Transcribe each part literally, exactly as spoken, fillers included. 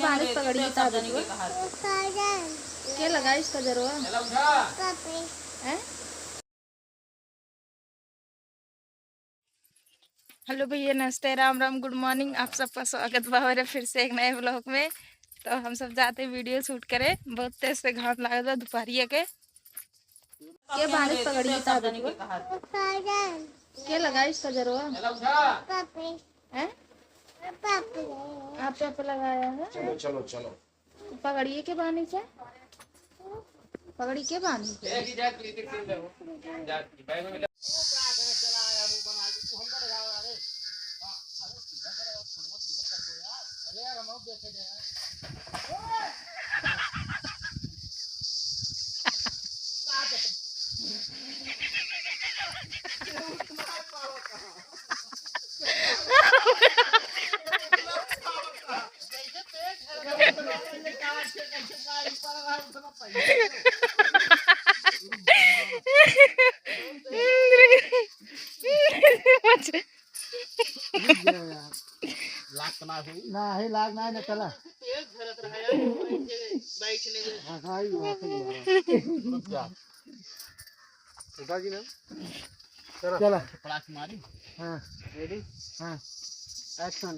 बारिश पकड़ी के साथ हुआ। के लगाइस कजरवा? हैं? हेलो भैया, नमस्ते, राम राम, गुड मॉर्निंग। आप सबका स्वागत बा हमारे फिर से एक नए व्लॉग में। तो हम सब जाते वीडियो शूट करे, बहुत तेज से घाम लागत बा दोपहरिया के। के बारिश पकड़ी के साथ हुआ? के लगाइस कजरवा? हैं? आप पे लगाया है? चलो, चलो, चलो। पगड़िए के बानी से? पगड़ी के बानी से? लाग तो ना हुई। ना है, लाग ना है, ना चला। तेल झरत रहा यार, बैठ ले। हाँ, हाँ, ये बात है, ये बात है। रुक जा। उठा जी ना। चला। चला। पड़ाक मारी। हाँ। Ready? हाँ। Action।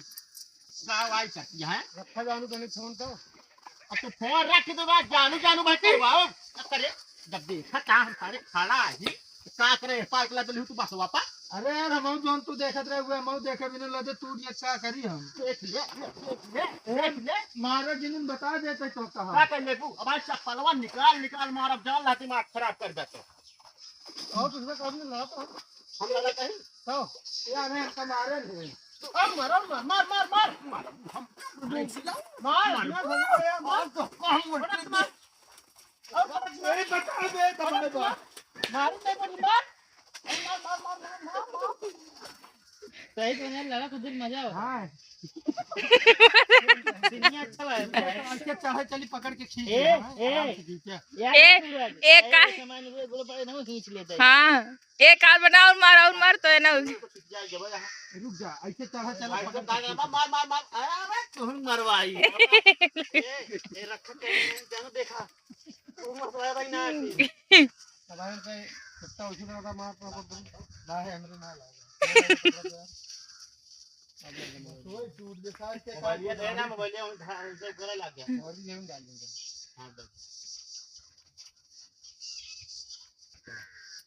का आवाज करती है? रखा जानू तने फोन तो। अब तो फोन रख दे बा, जानू जानू भाई करवाओ। अब करे, जब देखा का हम सारे खड़ा ही, का करे, पार्क ला चली तू बसवा पा। अरे यार, हमहू जौन तू देखत रहे हुए, हमहू देखे बिना लजे तू ये का करी हम। देख ले, देख ले, देख ले। मारे जिनिन बता देते तो कहा। का कर लेबू? अब आज चप्पलवा निकाल, निकाल मारब, जान ला दिमाग खराब कर देते। और दूसरा काम नहीं लगा तो हम। हम लगा कहीं? तो यार, है, हमका मारे नहीं। अब मार, मार, मार, मार, मार। मार, हम, मार, मार, मार, मार, मार। तो हम मार, मार। अब मार, अरे, बता दे, बता दे। मार, मार, मार, मार। मार, मार, मार, मार, मार, मार। सही तो नहीं लगा, कुछ दिन मजा आवा। हाँ। दुनिया अच्छा लगा। ऐसे चाहे चली पकड़ के खींच ए, ले, हाँ, ए। आराम से खींच ले। यार, ए, सूरज, ए, ऐसे का? सामान हुए, बोलो, पहले ना खींच लेते हैं। हाँ, एक हाथ बना और मार, और मार तो है ना। रुक जा, ऐसे चढ़ा चला, भाई, पकड़ के खींच। मार, मार, मार, अरे, तुम मरवाई। ए, ए, रखो, जानो देखा। वो मरवाया भाई ना। अब आए पे कुत्ता उसी तरह का मार, मार, मार, ना है, हमरे ना लागे। मोबाइलिया दे ना, मोबाइलिया उन-, उनसे गले लग गया। मोबाइलिया हम डाल देंगे। हाँ, दे।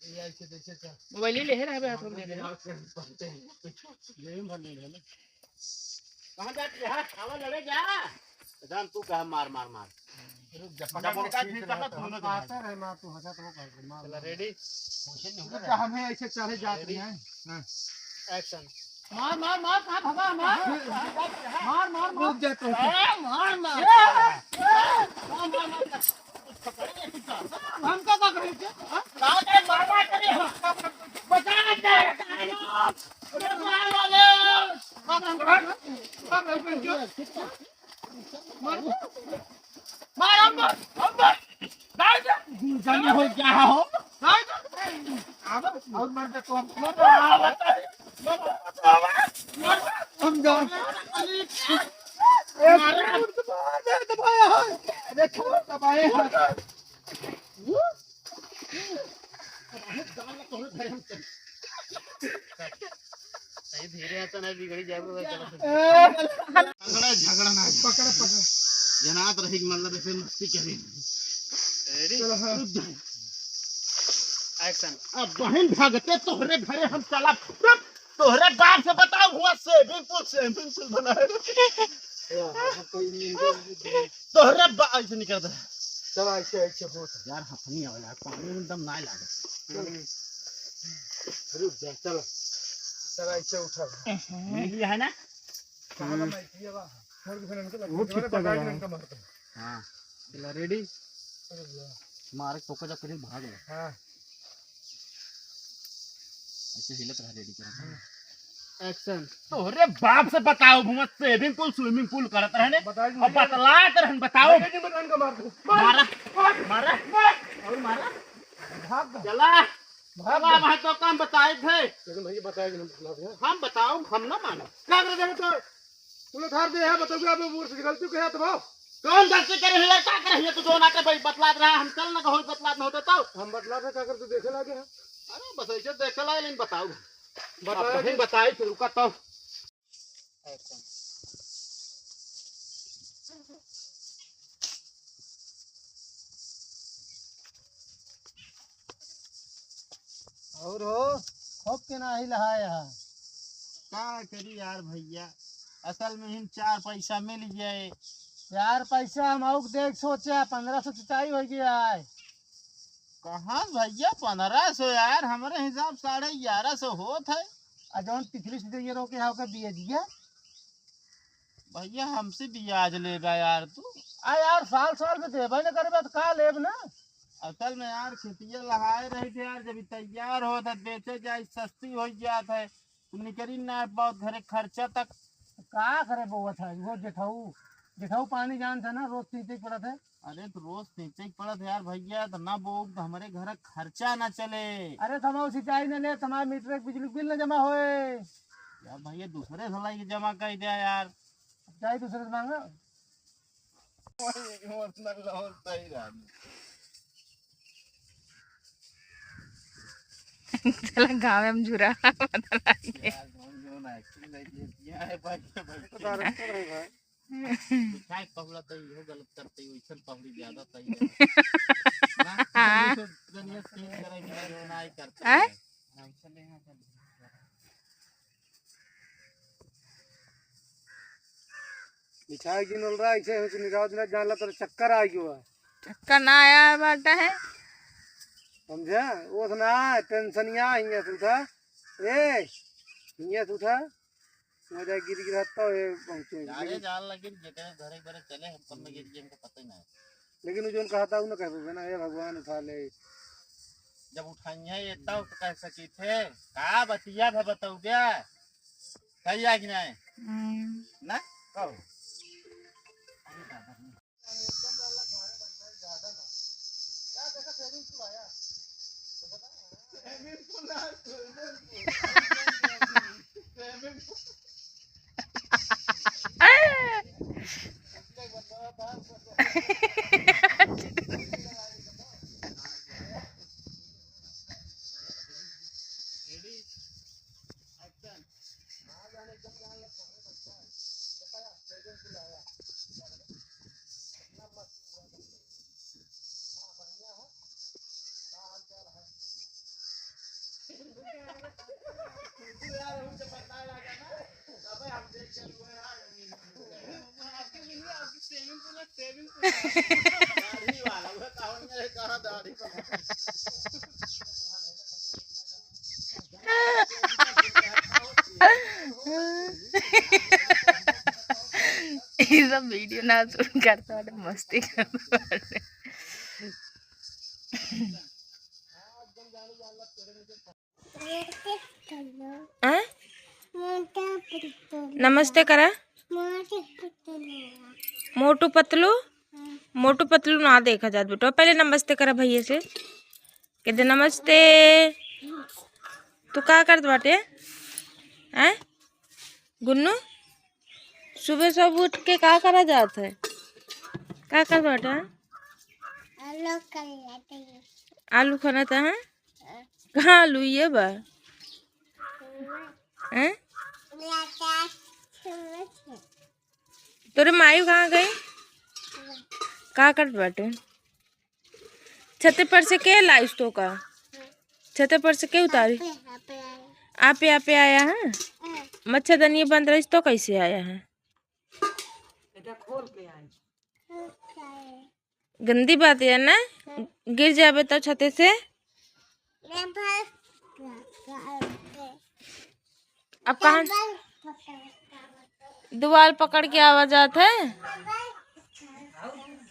ये ऐसे, ऐसे, ऐसे। मोबाइलिया ले रहा है, हाथ में दे दे। ये भी भर लेंगे ना। कहाँ जाती है? हाँ, आवा लड़े जा। एकदम तू कहा मार, मार, मार। रुक जा, पकड़ के खींच रहा था। दोनों जने। मारता रहे, मार, तू हंसा तो वो कर दे, मार, चला, मार। Ready? रुक जा, हमें ऐसे चढ़े जाते हैं। हाँ। Action। मार, मार, मार, कहाँ भगा, मार। मार, मार, मार। रुक जा, तू। ए, मार, मार। ए, ए, मार, मार, मार। हमका का करे? हाँ? का करे? मार, मार करे। बचा ले। अरे, मार, मार, मार। मार, मार, मार, मार। नहीं दे। गुलशन हो क्या हो? नहीं दे। अब और मर जा तो हम। हम जाओ। मार, मार, दबाया है। देखो, दबाए हैं। सही धीरे आता ना, बिगड़ी जाए। झगड़ा, झगड़ा ना। पकड़, पकड़। जनात रही कि मतलब ऐसे मस्ती करी। Ready? चलो, हाँ। रुक जा। Action। अब बहन भागते तोहरे घरे हम चला। रुक। तोहरे बाप से बताओ, हुआ swimming pool, swimming pool बनाए। तोहरे बा-, ऐसे निकल दे। चला, ऐसे, ऐसे होत। यार, हथनी आवे यार, पानी में दम ना लागे। रुक जा, चला। चला, ऐसे उठा। ये है ना? कहाँ ना, मैं ये बा। वो कितना बड़ा है? हाँ। चला, ready? मारे तो का कहीं भाग ले। हाँ। ऐसे हिलत रहा, ready कर। Action। तोहरे बाप से बताओ, घूमत swimming pool, swimming pool करत रहने। बताइए। अब बतलात रहन, बताओ। बताइए, बताइए, मार दो। मारा, मारा, और मारा। भाग दो। चला। भाग चला, दो। वहाँ तो काम बताए थे। लेकिन भैया बताए कि हम बतला दिया। हम बताओ, हम ना मानो। क्या कर देंगे तो? बोलो धार दे है, बताओ, अब मोर से गलती कहे तो भाव। कौन गलती करे है यार, का करे है? तू जो ना कर भाई, बतलात रहा, हम चल ना कहो, बतलात ना होते तो। हम बतलात रहे, का कर तू देखे लागे है? अरे बस ऐसे देखे लागे, लेकिन बताओ। बताओ अब कहीं जी। बताई फिर रुका तो। और हो, खूब के नाही लहाया है। का करी यार भैया, असल में ही चार पैसा मिल जाए। चार पैसा हम आउक देख सोचे, पन्द्रह सौ चुकाई हो गया है। कहाँ भैया पन्द्रह सौ यार, हमरे हिसाब साढ़े ग्यारह सौ होत है। आ जौन पिछली से ये रोके है, ओके बियाजिया। भैया हमसे बियाज लेबा यार तू। आ यार, साल साल में देबे न करबे तो का लेब ना? असल में यार खेतिया लहाए रही थे यार, जब ई तैयार होत है, बेचे जाए सस्ती हो जात है, तू निकरी ना बहुत घरे खर्चा तक। का करे बोवत है वो जेठऊ, जेठऊ पानी जानत है ना, रोज सींचे के पड़त है। अरे तो रोज सींचे के पड़त है यार भैया, तो ना बोब तो हमरे घर खर्चा ना चले। अरे तो हम सिंचाई न ले, तुम्हारे मीटर के बिजली बिल न जमा होए। यार भैया दूसरे से लाई के जमा कर दिया यार। जाई दूसरे से मांगा। वही इमोशनल लोन सही रहा। चला गाँव में हम झूरा बदला के। यार, हम जो ना एक्टिंग नहीं किए, किए हैं, भाई, भाई। तो डायरेक्टर है भाई। मिठाई पहुला तो इहो गलत करते, वैसन पहुली ज्यादा सही है। ना, हाँ। तो दुनिया से चेंज करे, जो ना ही करते हैं। हैं? मिठाई गिनल रहा, ऐसे हो निराज ना जान ला, तेरे चक्कर आ गयो है। चक्कर ना आया है बाटा है। समझा? वो तो ना, टेंशनिया हियां से उठा। ए, हियां से उठा। मजा गिर गिरा तो ये पहुंचे। अरे जान लगे, जेकरे घरे घरे चले, हम सब में गिर गए, हमको पता ही ना है। लेकिन वो जोन कहा था, वो ना कह पावे ना, "हे भगवान, उठा ले।" जब उठाई है ये तब तो कह सकी थे, का बतिया भा बताऊ बे? सही है कि नहीं? हम्म। ना? कहो। ये सब वीडियो ना शुरू करता है, मस्ती करता है। आ? नमस्ते करा। मोटू पतलू। मोटू पतलू ना देखा जात बेटा, पहले नमस्ते करा भैया से। कह दे नमस्ते। तू का करत बाटे? हैं गुन्नू, सुबह सब उठ के का करा जात है? का करत बाटे? आलू खाना था, हैं? कहाँ आलू ये बा? हैं? तोरे माई कहाँ गई? का करत बाटे? छते पर से के लाइस तो का? छते पर से के उतारी? आपे, आपे आया। आपे, आपे आया है? हाँ। मच्छरदानी बंद रही तो कैसे आया है? गंदी बात है ना, गिर जाबे तो छते से। अब कहाँ दीवार पकड़ के आवा जात है?